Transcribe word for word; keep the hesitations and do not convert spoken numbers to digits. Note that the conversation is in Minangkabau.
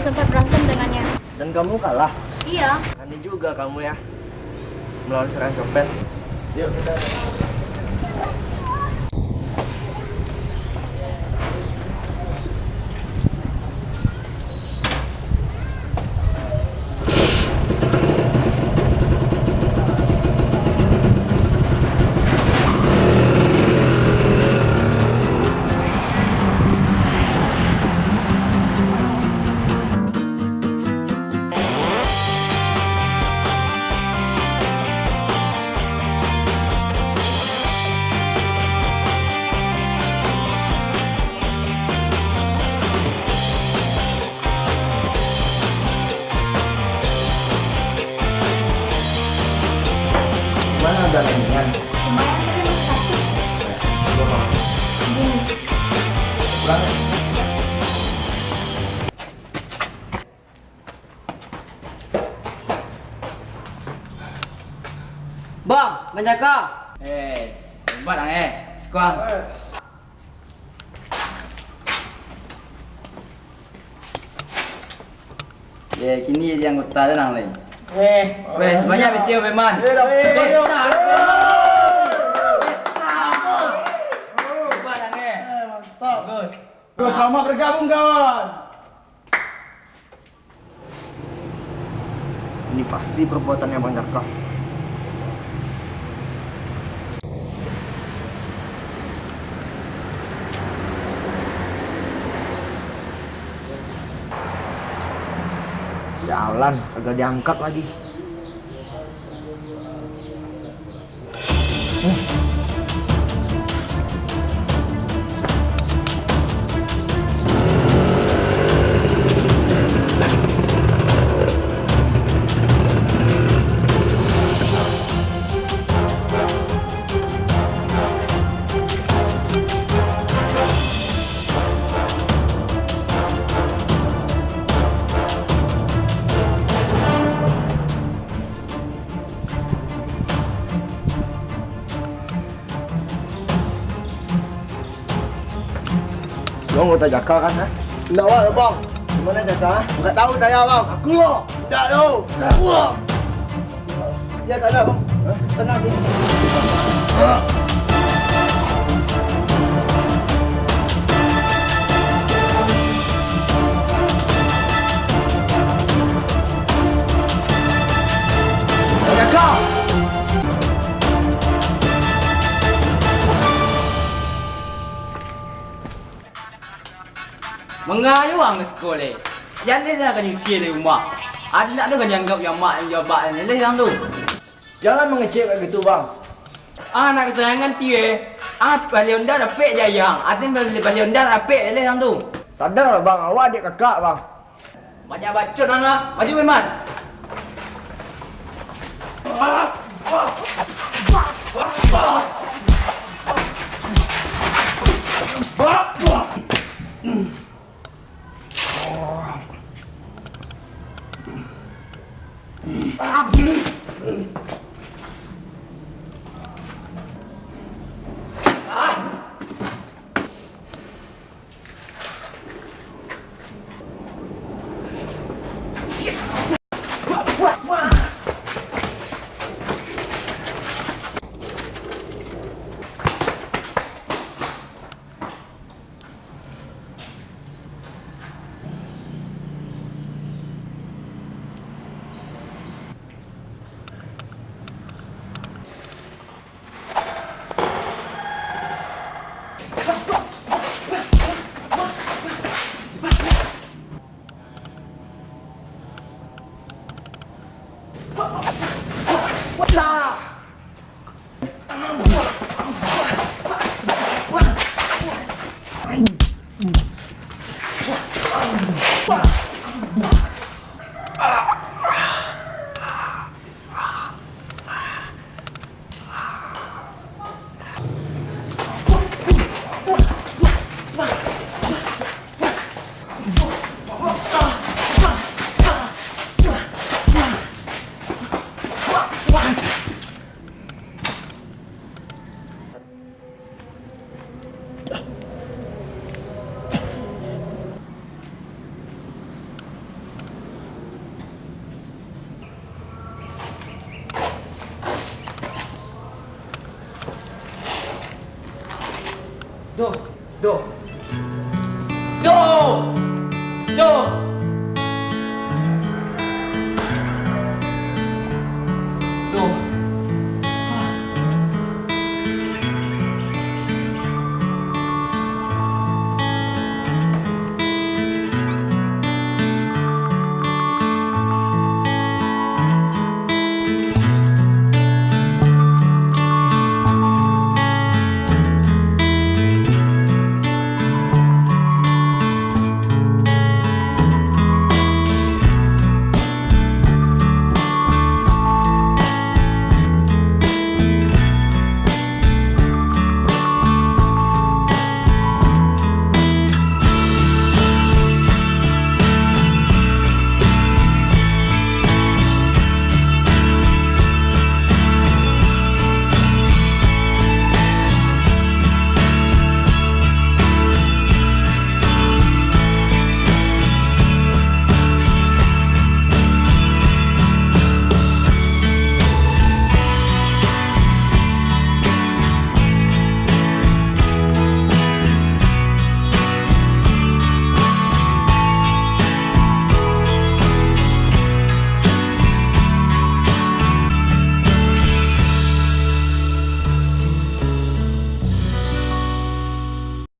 Sempat berantem dengannya. Dan kamu kalah? Iya. Berani juga kamu ya, melawan seorang copet. Yuk kita. Mana ada lainnya? Lumayan, tapi masih sakit. Gini. Pulang ya? Bang, manjaka. Eh, hebat ang eh. Skuang. Ya, kini jadi anggota tenang lai. Eh, weh, banyak betul memang. Pesta. Pesta, bos. Hebat ang eh. Mantap. Bagus. Bos, selamat bergabung, kawan. Ini pasti perbuatannya Bang Jaka. Sialan, kagak diangkat lagi. Lo anggota Jaka kan, ha? Indak awak, Bang. Di mano Jaka? Indak tahu sayo, Bang. Aku lo. Indak tahu. Wah. Yo, tanang, Bang. Hah? Tanang dulu. Jaka! Mangayo ang ka siko lai. Jaleh lah ka nyusia dari rumah. Ado ndak tu ka dianggap jo amak jo abak jaleh ang tu. Jangan mangecek kak gitu, Bang. Ah, anak kasayangan ti eh. Ah, bali onda dapek jo ayah ang. Atin bali, bali onda dapek jaleh ang tu. Sadarlah, Bang. Awak adik kakak, Bang. Banyak bacot ang ah. Maju, Firman. Yo,